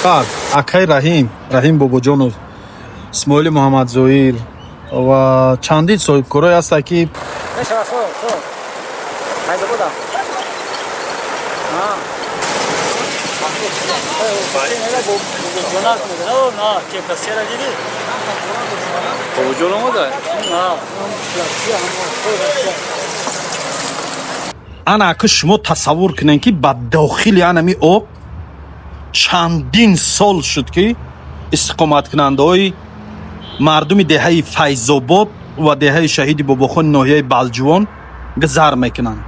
Так, акай Раҳим, Раҳим Бобоҷонов, Исмоили Муҳаммадзоир ва чандин соҳибкорое ҳастанд, ки Мешава со, со. Файзобода. А. Бобоҷонак мегӯяд. О, на, кепка сера дидӣ? Бобоҷон омада? На. Ана, ака, шумо тасаввур кунед, ки ба дохили анами об чандин сол шуд, ки истиқоматкунандаҳои мардуми деҳаи Файзобод ва деҳаи Шаҳиди Бобохони ноҳияи Балҷувон гузар мекунанд.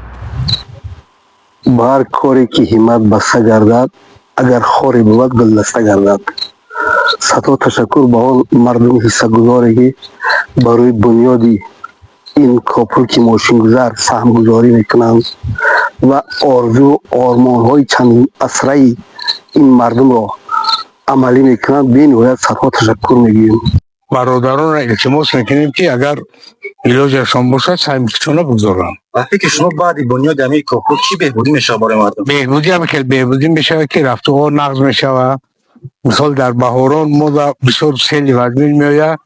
Ба ҳар коре ки ҳиммат баста гардад, агар хоре бувад, гулдаста гардад. Садҳо ташаккур ба он мардуми ҳиссагузоре, ки барои бунёди ин копурки мошингузар саҳмгузорӣ мекунанд ва орзу ормонҳои чандин асраи ин мардумро амалӣ мекунанд. Бениҳоят садҳо ташаккур мегӯем. Бародаронро илтимос мекунем, ки агар илоҷашон бошад, саҳмшона бигзоранд. Ба фикри шумо, баъди бунёди ҳамин копрук чӣ беҳбудӣ мешавад барои мардум? Беҳбудӣ ҳам хел беҳбудӣ мешавад, ки рафтуҳо нағз мешавад. Мисол, дар баҳорон мо бисёр сели вазмин меояд,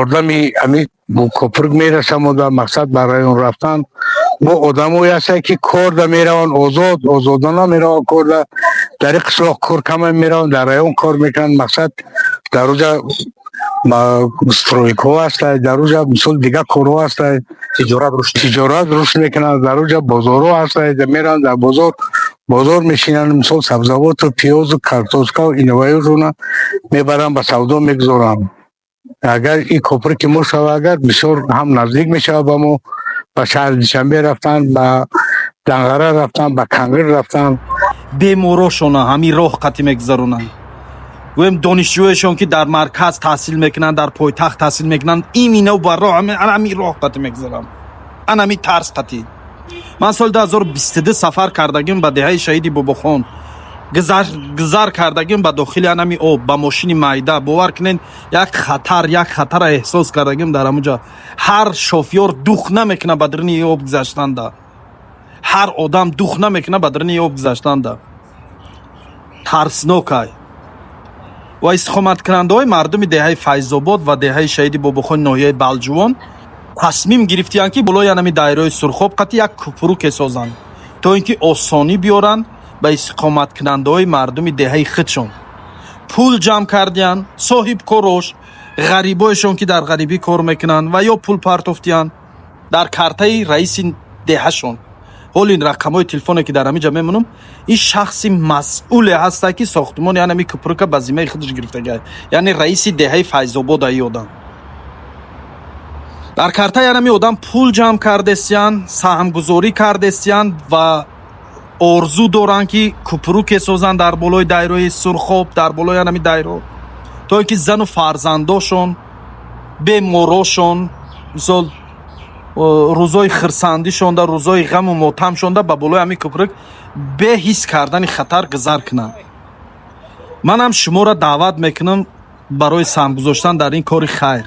ёрдами ҳамин копрук мерасад мо дар мақсад ба район рафтан. Мо одамое ҳастанд, ки корда мераванд, озод озодона мераванд корда. Дар ин қишлоқ кор кама, мераванд, дар район кор мекунанд. Мақсад, дар оҷа стройкаҳо ҳастанд, дар оҷа, мисол, дигар корҳо ҳастанд. Тиҷорат рушд. Тиҷорат рушд мекунанд. Дар оҷа бозорҳо ҳастанд, мераванд дар бозор мешинанд. Мисол, сабзавоту пиёзу картошкау инаваюшона мебаранд, ба савдо мегузоранд. Агар ин копруки мо шава, агар бисёр ҳам наздик мешавад ба мо, ба шаҳри Душанбе рафтан, ба Данғара рафтан, ба Кангир рафтан. Беморошона ҳамин роҳ қатӣ мегузаронанд. Гӯем, донишҷӯешон, ки дар марказ таҳсил мекунанд, дар пойтахт таҳсил мекунанд, имино ба роҳ ҳамин роҳ қатӣ мегузаранд, анами тарс қатӣ. Ман соли 2022 сафар кардагим ба деҳаи Шаҳиди Бобохон, гузар кардагим ба дохили анами об ба мошини майда. Бовар кунед, як хатар, як хатара эҳсос кардагим дар ҳамуҷа. Ҳар шофёр дух намекунад ба даруни об гузаштанда, ҳар одам дух намекунад ба даруни об гузаштанда, тарснокай. Ва истиқоматкунандаҳои мардуми деҳаи Файзобод ва деҳаи Шаҳиди Бобохони ноҳияи Балҷувон тасмим гирифтиянд, ки болои анами дайрои Сурхоб қатӣ як купруке созанд, то ин ки осонӣ биёранд ба истиқоматкунандаҳои мардуми деҳаи худшон. Пул ҷамъ кардиянд соҳибкорош, ғарибоешон, ки дар ғарибӣ кор мекунанд, ва ё пул партофтиянд дар картаи раиси деҳашон. Ҳол ин рақамҳои телефоне, ки дар ҳамин ҷа мемонам, ин шахси масъуле ҳаста, ки сохтумони анами купрука ба зиммаи худаш гирифтага, яъне раиси деҳаи Файзобод. Аи одам дар картаи анами одам пул ҷамъ кардесиянд, саҳмгузорӣ кардесиянд ва орзу доранд, ки купруке созанд дар болои дайрои Сурхоб, дар болои анами дайро, то ин ки зану фарзандошон, беморошон, мисол, рӯзои хирсандишонда, рӯзои ғаму мотамшонда ба болои ҳамин купрук бе ҳис кардани хатар гузар кунанд. Манам шуморо даъват мекунам барои саҳм гузоштан дар ин кори хайр.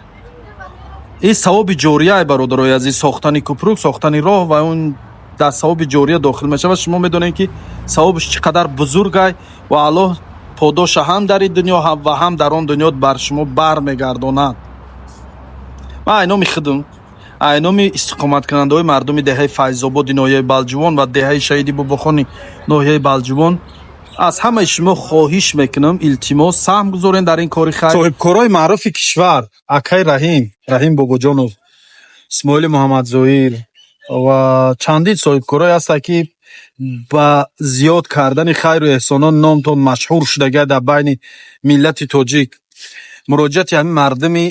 Ин савоби ҷорияе, бародарои азиз. Сохтани купрук, сохтани роҳ ва он дар савоби ҷория дохил мешавад. Шумо медонед, ки савобаш чӣ қадар бузургай ва Аллоҳ подоша ҳам дар ин дунё ва ҳам дар он дунё бар шумо бармегардонад. Ман айноми худам, айноми истиқоматкунандаҳои мардуми деҳаи Файзободи ноҳияи Балҷувон ва деҳаи Шаҳиди Бобохони ноҳияи Балҷувон аз ҳамаи шумо хоҳиш мекунам, илтимос, саҳм гузорен дар ин кори хайр. Соҳибкорои маъруфи кишвар, акай Раҳим, Раҳим Бобоҷонов, Исмоили Муҳаммадзоир ва чандин соҳибкорое ҳастанд, ки ба зиёд кардани хайру эҳсонот номтон машҳур шудага дар байни миллати тоҷик. Муроҷиати ҳамин мардуми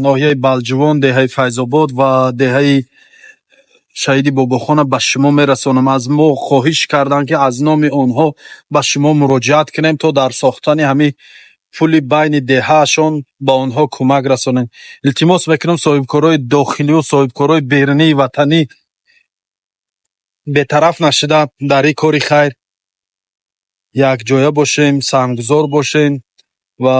ноҳияи Балҷувон, деҳаи Файзобод ва деҳаи Шаҳиди Бобохона ба шумо мерасонам. Аз мо хоҳиш карданд, ки аз номи онҳо ба шумо муроҷиат кунем, то дар сохтани ҳамин пули байни деҳаашон ба онҳо кӯмак расонем. Илтимос мекунам, соҳибкорои дохилию соҳибкорои берунии ватанӣ бетараф нашуда, дар ин кори хайр якҷоя бошем, саҳмгузор бошем ва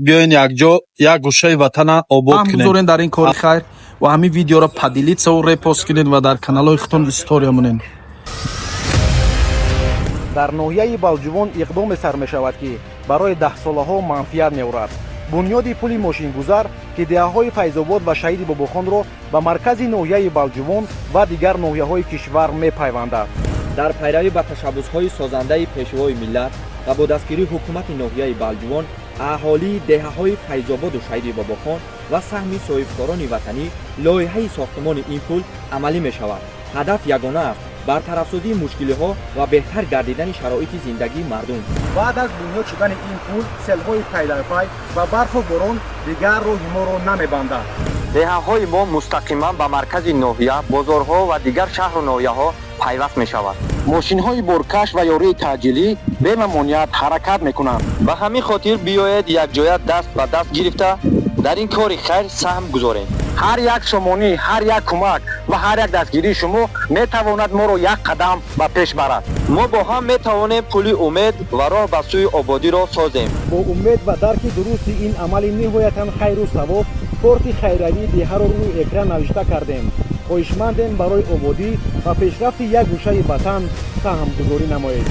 биёен якҷо як гӯшаи ватана обод кунем. Дар ин кори хайр. Ва ҳамин видеоро поделиться у репост кунед ва дар каналҳои худтон история монед. Дар ноҳияи Балҷувон иқдоме сар мешавад, ки барои даҳсолаҳо манфиат меорад. Бунёди пули мошингузар, ки деҳаҳои Файзобод ва Шаҳиди Бобохонро ба маркази ноҳияи Балҷувон ва дигар ноҳияҳои кишвар мепайвандад. Дар пайравӣ ба ташаббусҳои созандаи Пешвои миллат ва бо дастгирии ҳукумати ноҳияи Балҷувон, аҳолии деҳаҳои Файзободу Шаҳиди Бобохон ва саҳми соҳибкорони ватанӣ лоиҳаи сохтмони ин пул амалӣ мешавад. Ҳадаф ягона аст: бартарафсозии мушкилиҳо ва беҳтар гардидани шароити зиндагии мардум. Баъд аз бунёд шудани ин пул, селҳои пайдарпай ва барфу борон дигар роҳи моро намебандад. Деҳаҳои мо мустақиман ба маркази ноҳия, бозорҳо ва дигар шаҳру ноҳияҳо пайваст мешавад. Мошинҳои боркаш ва ёрии таъҷилӣ бемамоният ҳаракат мекунанд. Ба ҳамин хотир биёед, якҷоя даст ба даст гирифта, дар ин кори хайр саҳм гузорем. Ҳар як сомонӣ, ҳар як кӯмак ва ҳар як дастгирии шумо метавонад моро як қадам ба пеш барад. Мо бо ҳам метавонем пули умед ва роҳ ба сӯи ободиро созем. Бо умед ва дарки дурусти ин амали ниҳоятан хайру савоб, корти хайриявии деҳаро рӯи экран навишта кардем. Хоҳишмандем, барои ободӣ ва пешрафти як гӯшаи ватан саҳмгузорӣ намоед.